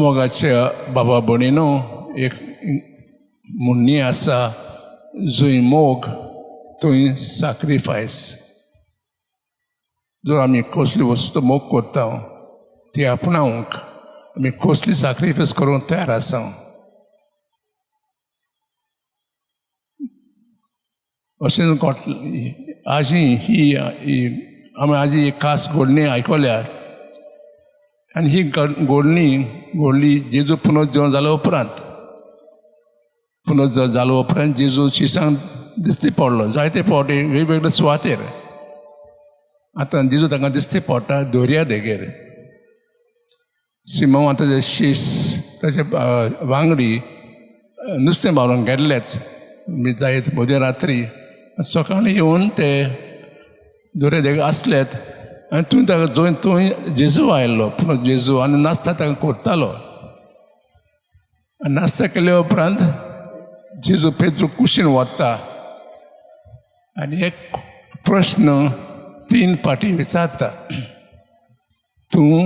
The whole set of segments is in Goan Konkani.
मोगाच्या बाबा भयणीनो, एक म्हणणी आसा, जंय मोग थंय साक्रिफायस. जर आमी कसली वस्तू मोग करता, ती आपणावंक आमी कसली साक्रिफायस करूंक तयार आसा. अशें आजी ही आमी आजी एक खास घोडणी आयकल्या आनी ही घोडणी घडली जेजू पुनर्जीवन जाल्या उपरांत. पुनर्जीवन जाल्या उपरांत जेजू शिसांक दिश्टी पडलो जायते फावटी वेगवेगळे सुवातेर. आतां जेजू तांकां दिश्टी पडटा दर्या देगेर. सिमांव आनी ताचे शीस, ताचे वांगडी नुस्तें मारूंक गेल्लेच जायत मदीं रात्री. सकाळीं येवन ते दर्या देगेर आसलेत आनी थंय ताका जंय थंय जेजू आयलो पुणून जेजू आनी नाचता ताका करतालो. आनी नास्ता केल्या उपरांत जेजू पेद्रू कुशीन वता आनी एक प्रश्न तीन फावटी विचारता, तूं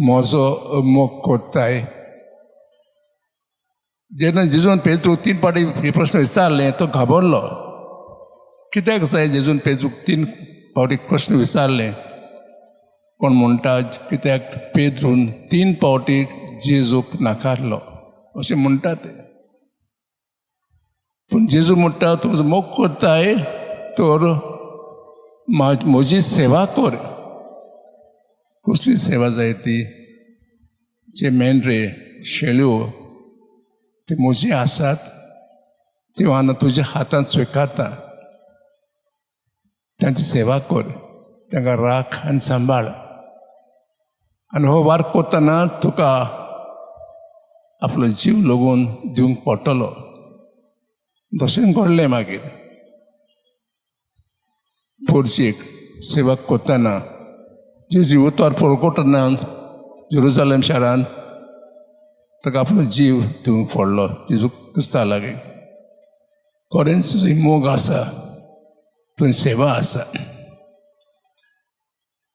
म्हजो मोग करताय? जेन्ना जेजून पेद्रूक तीन फावटी हे प्रश्न विचारले तो घाबरलो. कित्याक जाय जेजून पेद्रूक तीन फावटी प्रश्न विचारले? कोण म्हणटा कित्याक पेद्रून तीन फावटी जेजूक नाकारलो अशें म्हणटा ते. पूण जेजू म्हणटा, तूं म्हजो मोग करताय तर म्हजी सेवा कर. कसली सेवा जाय ती? जे मेंढरे शेळ्यो ते म्हजी आसात, त्यो हांव तुज्या हातांत स्विकारता, तांची सेवा कर, तांकां राख आनी सांबाळ. आनी हो वार करतना तुका आपलो जीव लगून दिवंक पडटलो. तशें घडलें मागीर पुर्जीक सेवा करतना जेजू उतर परगटना जेरुजालेम शारांत ताका आपलो जीव दिवंक पडलो जेजू क्रिस्ता लागीं. खरेंच जंय मोग आसा थंय सेवा आसा.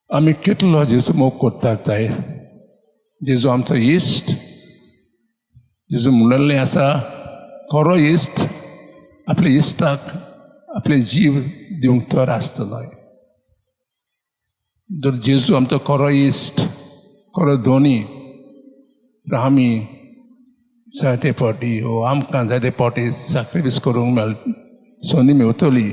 आमी कितलो जेजू मोग करतात ताय? जेजू आमचो इश्ट. जेजू म्हणिल्लें आसा, खरो इश्ट आपल्या इश्टाक आपले जीव दिवंक तयार आसतलो. जर जेजू आमचो खरो इश्ट, खरो धोनी, तर आमी जायते फावटी हो आमकां जायते फावटी साक्रिफीस करूंक मेळ संदी मेवतली.